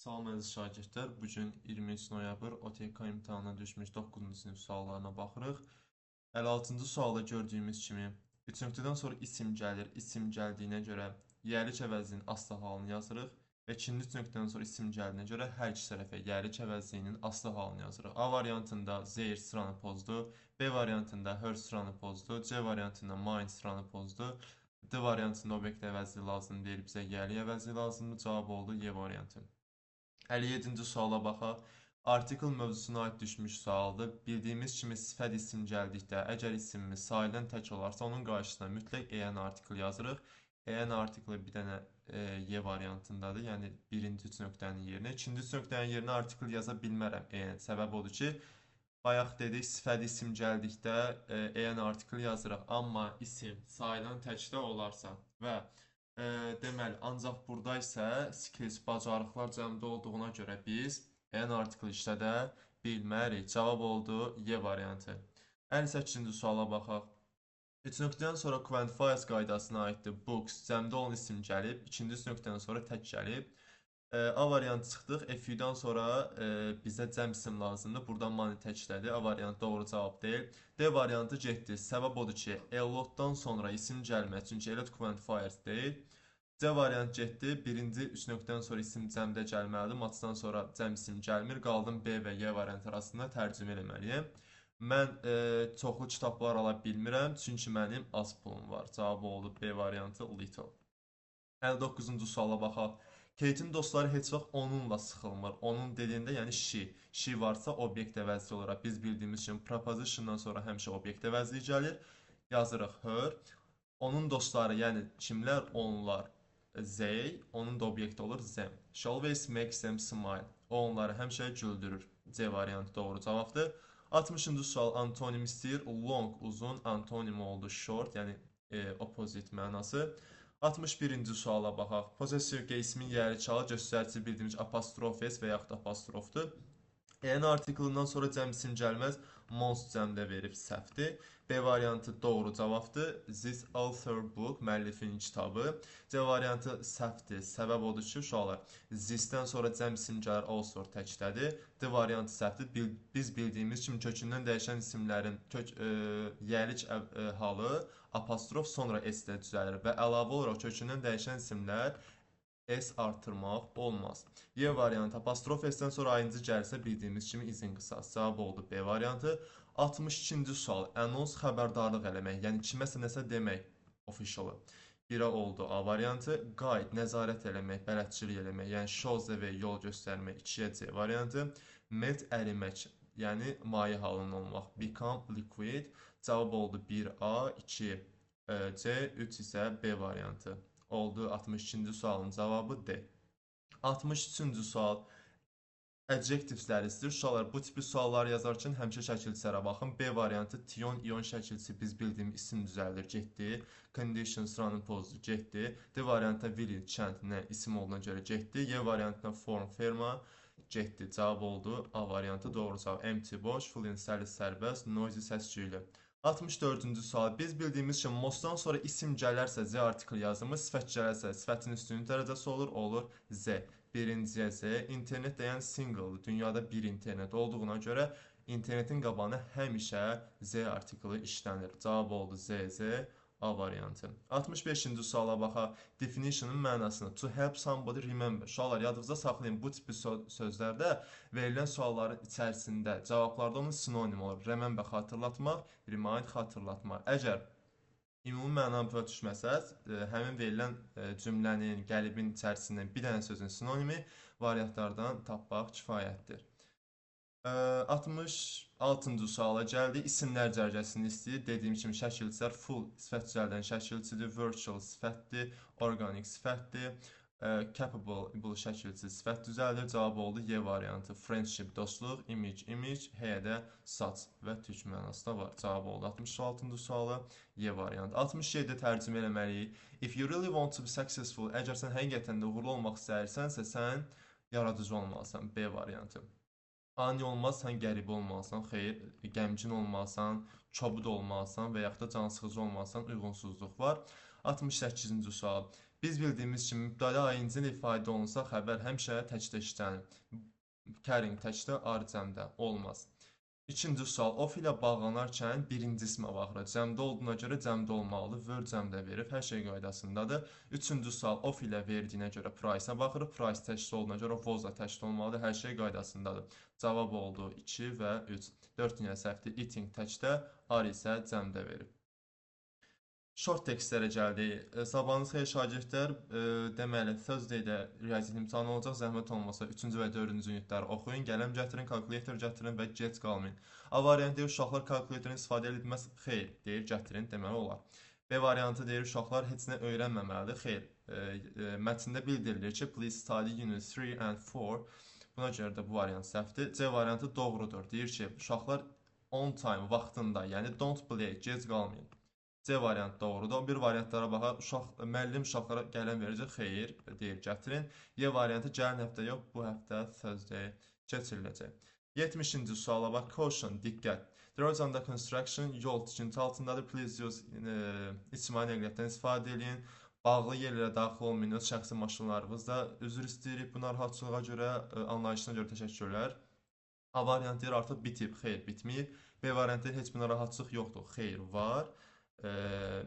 Salam əziz şagirdlər, bu gün 23 noyabr OTK imtahanına düşmüş 9-cu sinif suallarına baxırıq. 56-cı sualda gördüyümüz kimi 3 nöqtədən sonra isim gəlir. İsim gəldiyinə görə yəlik əvəzinin aslı halını yazırıq və ikinci 3 nöqtədən sonra isim gəldiyinə görə hər iki tərəfə yəlik əvəzinin aslı halını yazırıq. A variantında their sıranı pozdu, B variantında her sıranı pozdu, C variantında mine sıranı pozdu. D variantında obyekt əvəzliyi lazım deyil, bizə yəlik əvəzliyi lazımdır. Cavab oldu Y variantı. 57-ci suala baxaq. Artikel mövzusuna aid düşmüş sualdır. Bildiyimiz kimi sifət isim gəldikdə, əgər isimimiz sayılan tək olarsa, onun qarşısına mütləq en artikel yazırıq. En artikeli bir dənə Y variantındadır. Yəni birinci üç nöqtənin yerinə. İkinci üç nöqtənin yerinə artikel yaza bilmərəm en. Səbəb odur ki, bayaq dedik sifət isim gəldikdə en artikel yazırıq. Amma isim sayılan təkdə olarsa və deməli, ancaq burada isə skills, bacarıqlar cəmdə olduğuna görə biz en artikel işlədə bilmərik. Cavab oldu Y variantı. 58-ci suala baxaq. 3 nöqtədən sonra quantifiers qaydasına aiddir. Books, cəmdə olan isim gəlib, ikinci 3 nöqtədən sonra tək gəlib. A variantı çıxdıq. FU-dan sonra bizə cəm isim lazımdır. Buradan money təklədi. A variantı doğru cavab deyil. D variantı getdi. Səbəb odur ki, a lot-dan sonra isim gəlməz. Çünki a lot quantifiers deyil. C variantı getdi. Birinci 3 nöqtədən sonra isim cəmdə gəlməlidir. Much-dan sonra cəm isim gəlmir. Qaldım B və Y variantı arasında tərcümə eləməliyəm. Mən çoxlu kitablar ala bilmirəm, çünki mənim az pulum var. Cavabı oldu B variantı little. 59-cu suala baxaq. Kate'in dostları heç vaxt onunla sıxılmır. Onun dediyində, yəni she. She varsa obyekt əvəzli olaraq biz bildiyimiz kimi prepositiondan sonra həmişə obyekt əvəzli gəlir. Yazırıq her. Onun dostları, yəni kimlər? Onlar. They, onun da obyekti olur them. She always makes them smile. O onları həmişə güldürür. C variantı doğru cavabdır. 60-cı sual antonim istəyir. Long, uzun, antonim oldu short, yəni opposite mənası. 61-ci suala baxaq. Possessive ismin yəli çalı göstərici bildiyimiz apostrof s və yaxud apostrofdur. En artiklından sonra cəm isim gəlməz. Mons cəmdə verib səhvdir. B variantı doğru cavabdır. This author book, müəllifin kitabı. C variantı səhvdir. Səbəb odur ki, uşaqlar, this-dən sonra cəm isim gəlir, author təkdədir. D variantı səhvdir. Biz bildiyimiz kimi kökündən dəyişən isimlərin yəlik halı apostrof sonra s ilə düzəlir və əlavə olaraq kökündən dəyişən isimlər S artırmaq olmaz. Y variantı apostrof S-dən sonra ing gəlsə bildiyimiz kimi izin qısası. Cavab oldu B variantı. 62-ci sual. Announce xəbərdarlıq eləmək, yəni kiməsə nəsə demək officially. 1-ə oldu A variantı. Guide nəzarət eləmək, bələdçilik eləmək, yəni show the way yol göstərmək 2-yə C variantı. Melt ərimək, yəni maye halında olmaq. Become liquid. Cavab oldu 1A, 2 C, 3 isə B variantı. Oldu 62-ci sualın cavabı D. 63-cü sual adjectivesləri istəyir. Uşaqlar, bu tipli sualları yazarkən həmişə şəkilçilərə baxın. B variantı tion, ion şəkilçisi biz bildiyimiz isim düzəldir, getdi. Condition sıranı pozdu, getdi. D variantına village, kənd, nə isim olduğuna görə getdi. Y variantına form, ferma getdi. Cavab oldu A variantı doğru cavab. Empty boş, fluent səlis sərbəst, noisy səs-küylü. 64-cü sual. Biz bildiyimiz kimi most-dan sonra isim gələrsə Z artikel yazılmır, sifət gələrsə sifətin üstünlük dərəcəsi olur, olur Z. Birinciyə Z. İnternet deyən single, dünyada bir internet olduğuna görə internetin qabağına həmişə Z artikeli işlənir. Cavab oldu Z, Z, A variantı. 65-ci suala baxaq. Definition'ın mənasını. To help somebody remember. Uşaqlar, yadınızda saxlayın, bu tipli sözlərdə verilən sualların içərisində cavablarda onun sinonimi olur. Remember xatırlatmaq, remind xatırlatmaq. Əgər ümumi mənanı başa düşməsəz, həmin verilən cümlənin, qəlibin içərisindən bir dənə sözün sinonimi variantlardan tapmaq kifayətdir. 66-cı suala gəldik. İsimlər cərgəsini istəyir. Dediyim kimi şəkilçilər full sifət düzəldən şəkilçidir, virtual sifətdir, organic sifətdir, capable bu şəkilçi sifət düzəldir. Cavab oldu Y variantı. Friendship, dostluq, image, image, H-də saç və tük mənası da var. Cavab oldu 66-cı sualı Y variantı. 67-də tərcümə eləməliyik. If you really want to be successful, əgər sən həqiqətən də uğurlu olmaq istəyirsənsə, sən yaradıcı olmalısan. B variantı. Ani olmaz, sən qəribə olmalısan, xeyr, qəmgin olmalısan, kobud olmalısan və yaxud da cansıxıcı olmalısan, uyğunsuzluq var. 68-ci sual. Biz bildiyimiz kimi mübtəda ing ilə ifadə olunsa, xəbər həmişə təkdə işlənir. Carrying təkdə, are cəmdə olmaz. İkinci sual, of ilə bağlanarkən birinci ismə baxırıq. Cəmdə olduğuna görə cəmdə olmalıdır. Were cəmdə verib, hər şey qaydasındadır. Üçüncü sual, of ilə verdiyinə görə price-a baxırıq. Price təkdə olduğuna görə was da təkdə olmalıdır. Hər şey qaydasındadır. Cavab oldu 2 və 3. 4 dənə səhvdir. Eating təkdə, are isə cəmdə verib. Short tekstlərə gəldik. Sabahınız xeyir şagirdlər. Deməli, Thursday-də riyaziyyat imtahanı olacaq. Zəhmət olmasa 3-cü və 4-cü unitləri oxuyun. Qələm gətirin, kalkulyator gətirin və gec qalmayın. A variantı deyir, uşaqlar kalkulyatorunu istifadə edilməz. Xeyr, deyir, gətirin, deməli olar. B variantı deyir, uşaqlar heç nə öyrənməməlidir. Xeyr, mətndə bildirilir ki, please study unit 3 and 4. Buna görə də bu variant səhvdir. C variantı doğrudur. Deyir ki, uşaqlar on time, vaxtında, yəni don't be late, gec qalmayın. C variantı doğrudur. O bir variantlara baxaq. Müəllim uşaqlara qələm verəcək. Xeyr, deyir, gətirin. Y variantı gələn həftə yox, bu həftə Thursday keçiriləcək. 70-ci suala bax. Caution, diqqət. The roads under construction, yol tikinti altındadır. Please use ictimai nəqliyyatdan istifadə edin. Bağlı yerlərə daxil olmayın öz şəxsi maşınlarınızda. Üzr istəyirik bu narahatçılığa görə, anlayışına görə təşəkkürlər. A variantı deyir, artıq bitib. Xeyr, bitməyib. B variantı deyir, heç bir narahatçılıq yoxdur. Xeyr, var.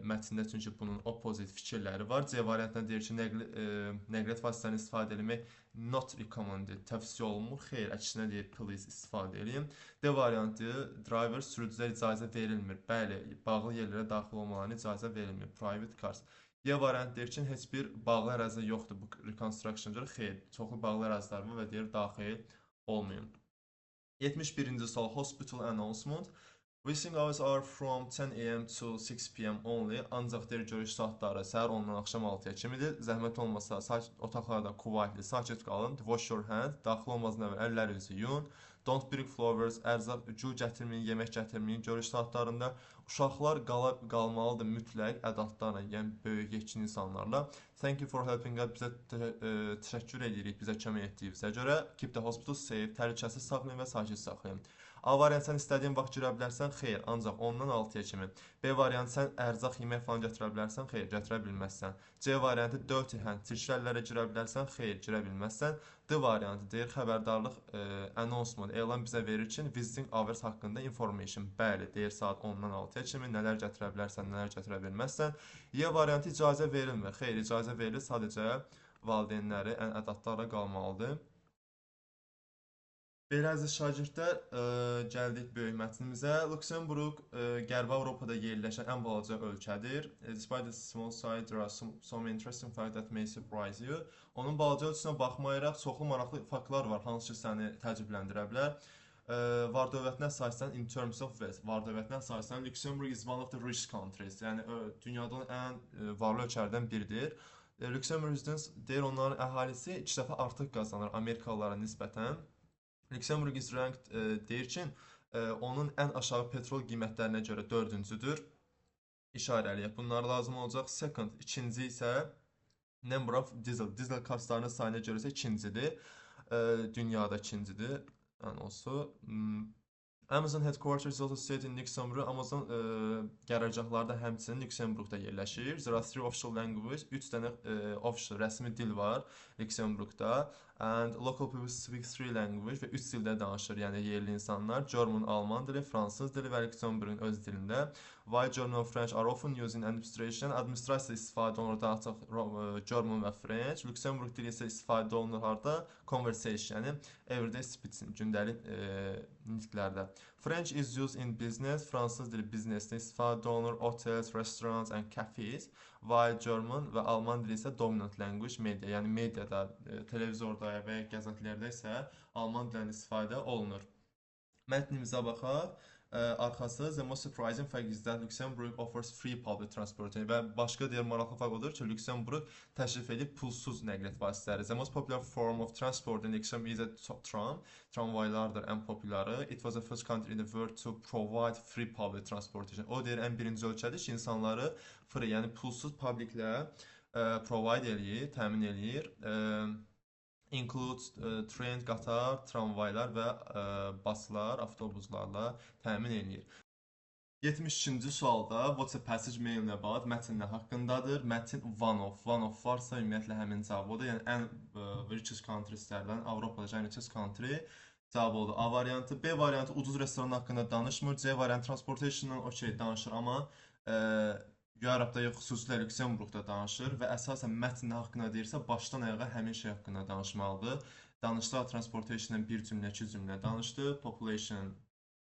Mətndə çünki bunun opposite fikirləri var. C variantında deyir ki, nəqliyyat vasitələrini istifadə etmək not recommended, tövsiyə olunmur. Xeyr, əksinə deyir, please istifadə edin. D variantı, driver, sürücülər icazə verilmir. Bəli, bağlı yerlərə daxil olmalarına icazə verilmir. Private cars. Y variantı deyir ki, heç bir bağlı ərazi yoxdur bu reconstruction görə. Xeyr, çoxlu bağlı ərazilər var və deyir, daxil olmayın. 71-ci sual, hospital announcement. Visiting hours are from 10 a.m. to 6 p.m. only. Ancaq deyir, görüş saatları səhər 10-dan axşam 6-ya kimidir. Zəhmət olmasa otaqlarda quietly, sakit qalın. Wash your hand. Daxil olmazdan əvvəl əllərinizi yuyun. Don't bring flowers. Ərzaq, gül gətirməyin, yemək gətirməyin görüş saatlarında. Uşaqlar qalmalıdır mütləq adultlarla, yəni böyük yetkin insanlarla. Thank you for helping us. Bizə təşəkkür edirik bizə kömək etdiyinizə görə. Keep the hospital safe. Təhlükəsiz saxlayın və sakit saxlayın. A variantı, sən istədiyin vaxt girə bilərsən? Xeyr, ancaq 10-dan 6-ya kimi. B variantı, sən ərzaq, yemək falan gətirə bilərsən? Xeyr, gətirə bilməzsən. C variantı, dirty hand, çirkli əllərə girə bilərsən? Xeyr, girə bilməzsən. D variantı deyir, xəbərdarlıq, announcement, elan bizə verir ki, visiting hours haqqında information. Bəli, deyir, saat 10-dan 6-ya kimi nələr gətirə bilərsən, nələr gətirə bilməzsən. Y variantı icazə verilmir. Xeyr, icazə verilir, sadəcə valideynləri, adultlarla qalmalıdır. Belə əziz şagirdlər, gəldik böyük mətnimizə. Lüksemburq Qərbi Avropada yerləşən ən balaca ölkədir. Despite the small size, there are some interesting facts that may surprise you. Onun balaca ölçüsünə baxmayaraq çoxlu maraqlı faktlar var, hansı ki səni təəccübləndirə bilər. Var dövlətinə əsasən, in terms of wealth, var dövlətinə əsasən Luxembourg is one of the rich countries. Yəni dünyada ən varlı ölkələrdən biridir. Luxembourg deyir, onların əhalisi 2 dəfə artıq qazanır Amerikalılara nisbətən. Luxembourg is ranked deyir ki, onun ən aşağı petrol qiymətlərinə görə 4-cüdür. İşarələyək. Bunlar lazım olacaq. Second, ikinci isə number of diesel. Diesel carslarının sayına görə isə ikincidir. Dünyada ikincidir. Yəni olsun. Amazon headquarters is also situated in Luxembourg. Amazon qərargahları da həmçinin Lüksemburqda yerləşir. There are 3 official languages. 3 dənə official rəsmi dil var Lüksemburqda. And local people speak 3 languages və 3 dildə danışır, yəni yerli insanlar. German, Alman dili, Fransız dili və Lüksemburqun öz dilində. While German and French are often used in administration. Administrasiya istifadə olunur daha çox German və French. Lüksemburq dili isə istifadə olunur harda? Conversation, yəni everyday speech, gündəlik nitqlərdə. French is used in business. Fransız dili biznesdə istifadə olunur. Hotels, restaurants and cafes. While German və Alman dili isə dominant language media, yəni mediada, televizorda və ya qəzetlərdə isə Alman dilində istifadə olunur. Mətnimizə baxaq. Arxası, the most surprising fact is that Luxembourg offers free public transport. Və başqa digər maraqlı fakt odur ki, Lüksemburq təklif edib pulsuz nəqliyyat vasitələri. The most popular form of transport in Luxembourg is a tram. Tramvaylardır ən populyarı. It was the first country in the world to provide free public transportation. O deyir, ən birinci ölkədir ki, insanları free, yəni pulsuz publiclə provide eləyir, təmin eləyir. Includes train, qatar, tramvaylar və buslar, avtobuslarla təmin eləyir. 72-ci sualda what's a passage mainly about? Mətn nə haqqındadır? Mətn one of. One of varsa ümumiyyətlə həmin cavab odur. Yəni ən richest countries-lərdən Avropada ən richest country cavab oldu. A variantı. B variantı ucuz restoran haqqında danışmır. C variantı transportation-dan okey danışır, amma Europe-da yox, xüsusilə Lüksemburqda danışır və əsasən mətn nə haqqında deyirsə, başdan ayağa həmin şey haqqında danışmalıdır. Danışdı, transportation-dan bir cümlə, iki cümlə danışdı. Population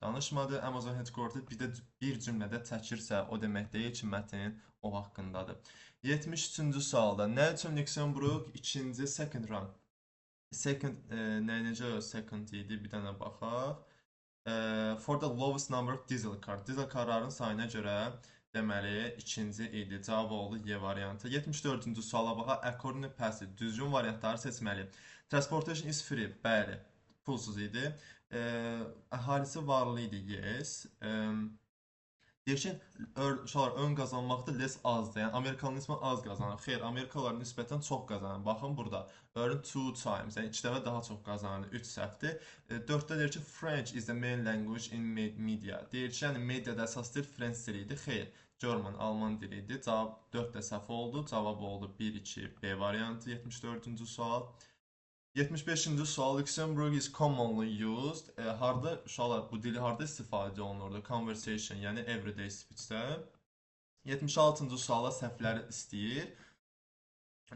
danışmadı. Amazon headquarter bir də bir cümlədə çəkirsə, o demək deyil ki, mətn o haqqındadır. 73-cü sualda nə üçün Lüksemburq ikinci second run? Second, nə necə second idi? Bir dənə baxaq. For the lowest number of diesel car. Diesel carların sayına görə deməli ikinci idi. Cavab oldu Y variantı. 74-cü suala baxaq. According to passage. Düzgün variantları seçməli. Transportation is free. Bəli. Pulsuz idi. Əhalisi varlı idi. Yes. Deyir ki, uşaqlar ön qazanmaqda less azdır. Yəni Amerikalı nisbətən az qazanır. Xeyr, Amerikalılar nisbətən çox qazanır. Baxın burada earn 2 times, yəni 2 dəfə daha çox qazanır. 3 səhvdir. 4-də deyir ki, French is the main language in media. Deyir ki, yəni mediada əsas dil French dili idi. Xeyr, German, Alman dili idi. Cavab 4 də səhv oldu. Cavab oldu 1, 2, B variantı 74-cü sual. 75-ci sual Luxembourg is commonly used. Harda uşaqlar bu dili harda istifadə olunurdu? Conversation, yəni everyday speech-də. 76-cı suala səhvləri istəyir.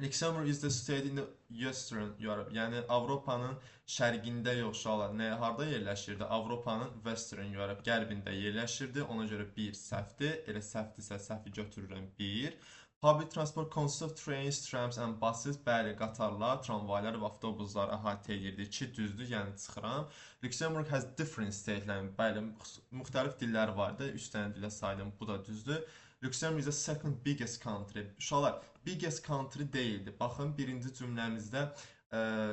Luxembourg is the state in the Western Europe. Yəni Avropanın şərqində yox uşaqlar. Nə harda yerləşirdi? Avropanın Western Europe, qərbində yerləşirdi. Ona görə 1 səhvdir. Elə səhvdirsə səhvi götürürəm 1. Public transport consists of trains, trams and buses. Bəli, qatarlar, tramvaylar və avtobuslar əhatə edirdi. 2 düzdür, yəni çıxıram. Luxembourg has different state-lər. Bəli, müxtəlif dillər vardı. 3 dənə dilə saydım, bu da düzdür. Luxembourg is the second biggest country. Uşaqlar, biggest country deyildi. Baxın, birinci cümləmizdə,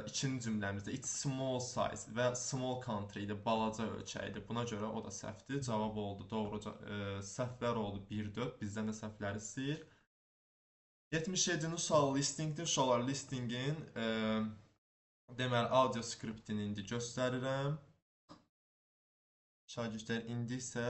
ikinci cümləmizdə it's small size və small country idi, balaca ölkə idi. Buna görə o da səhvdir. Cavab oldu, doğru, səhvlər oldu 1-4. Bizdən də səhvləri istəyir. 77-ci sual listingdir. Uşaqlar, listingin deməli audio skriptini indi göstərirəm. Şagirdlər, indi isə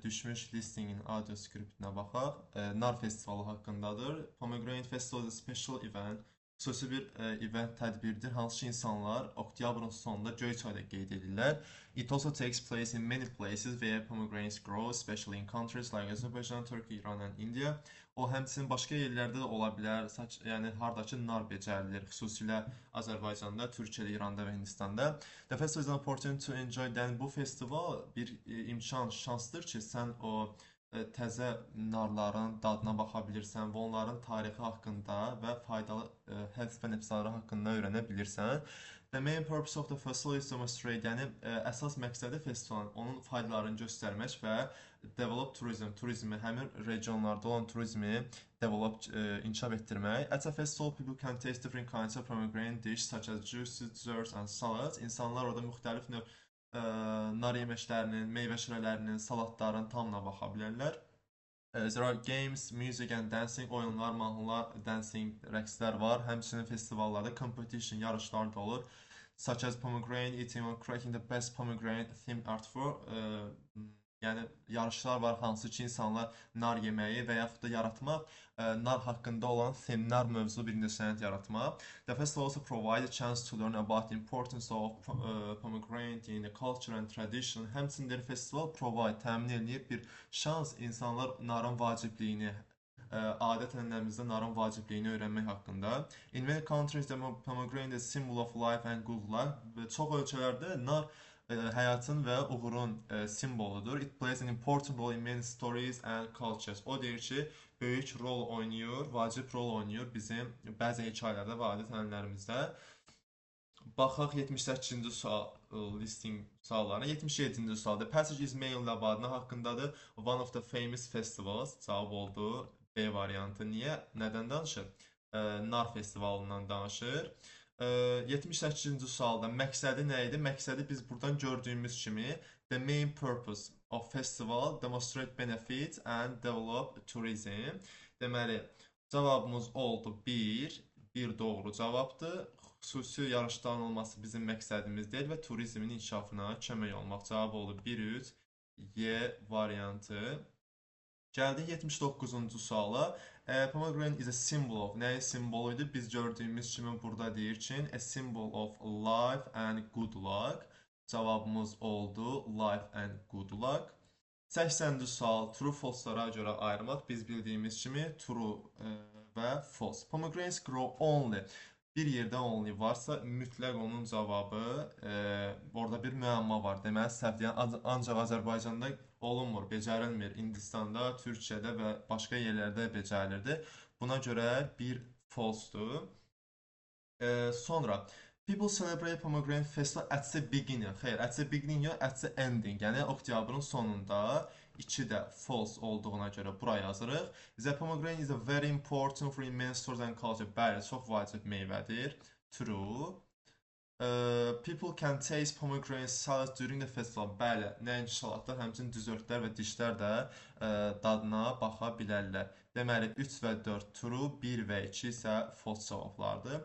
düşmüş listingin audio skriptinə baxaq. Nar festivalı haqqındadır. Pomegranate Festival is a special event. Xüsusi bir event tədbirdir, hansı ki insanlar oktyabrın sonunda Göyçayda qeyd edirlər. It also takes place in many places where pomegranates grow, especially in countries like Azerbaijan, Turkey, Iran and India. O həmçinin başqa yerlərdə də ola bilər, yəni hardakı nar becərilir, xüsusilə Azərbaycanda, Türkiyədə, İranda və Hindistanda. The festival is an opportunity to enjoy. Yəni bu festival bir imkan, şansdır ki, sən o təzə narların dadına baxa bilirsən və onların tarixi haqqında və faydalı health benefitləri haqqında öyrənə bilirsən. The main purpose of the festival is to demonstrate, yəni əsas məqsədi festivalın onun faydalarını göstərmək və develop tourism, turizmi, həmin regionlarda olan turizmi develop, inkişaf etdirmək. At a festival, people can taste different kinds of pomegranate dish such as juices, desserts and salads. İnsanlar orada müxtəlif növ nar yeməklərinin, meyvə şirələrinin, salatların tamına baxa bilərlər. There are games, music and dancing, oyunlar, mahnılar, dancing, rəqslər var. Həmçinin festivallarda competition, yarışlar da olur. Such as pomegranate eating or creating the best pomegranate themed artwork. Yəni yarışlar var, hansı ki insanlar nar yeməyi və yaxud da yaratmaq, nar haqqında olan theme, nar mövzulu bir incəsənət yaratmaq. The festival also provide a chance to learn about the importance of pomegranate in the culture and tradition. Həmçinin festival provide, təmin eləyir bir şans insanlar narın vacibliyini, adət ənənəmizdə narın vacibliyini öyrənmək haqqında. In many countries, the pomegranate is a symbol of life and good luck. Çox ölkələrdə nar həyatın və uğurun simvoludur. It plays an important role in many stories and cultures. O deyir ki, böyük rol oynayır, vacib rol oynayır bizim bəzi hekayələrdə və adət ənənələrimizdə. Baxaq 78-ci sual listing suallarına. 77-ci sual. The passage is mainly about nə haqqındadır? One of the famous festivals. Cavab oldu B variantı. Niyə? Nədən danışır? Nar festivalından danışır. 78-ci sualda məqsədi nə idi? Məqsədi biz buradan gördüyümüz kimi the main purpose of festival demonstrate benefits and develop tourism. Deməli, cavabımız oldu 1. 1 doğru cavabdır. Xüsusi yarışların olması bizim məqsədimiz deyil və turizmin inkişafına kömək olmaq. Cavab oldu 1, 3, Y variantı. Gəldik 79-cu suala. Pomegranate is a symbol of. Nəyin simvolu idi? Biz gördüyümüz kimi burada deyir ki, a symbol of life and good luck. Cavabımız oldu life and good luck. 80-ci sual true false-lara görə ayırmaq. Biz bildiyimiz kimi true və false. Pomegranates grow only. Bir yerdə only varsa, mütləq onun cavabı orada bir müəmma var. Deməli, səhv deyən ancaq Azərbaycanda olunmur, becərilmir. Hindistanda, Türkiyədə və başqa yerlərdə becərilirdi. Buna görə bir false-dur. Sonra people celebrate pomegranate festival at the beginning. Xeyr, at the beginning yox, at the ending. Yəni oktyabrın sonunda. 2 də false olduğuna görə bura yazırıq. The pomegranate is a very important for many stores and culture. Bəli, çox vacib meyvədir. True. People can taste pomegranate salad during the festival. Bəli, nəinki salatlar, həmçinin dessert-lər və dişlər də dadına baxa bilərlər. Deməli, 3 və 4 true, 1 və 2 isə false cavablardır.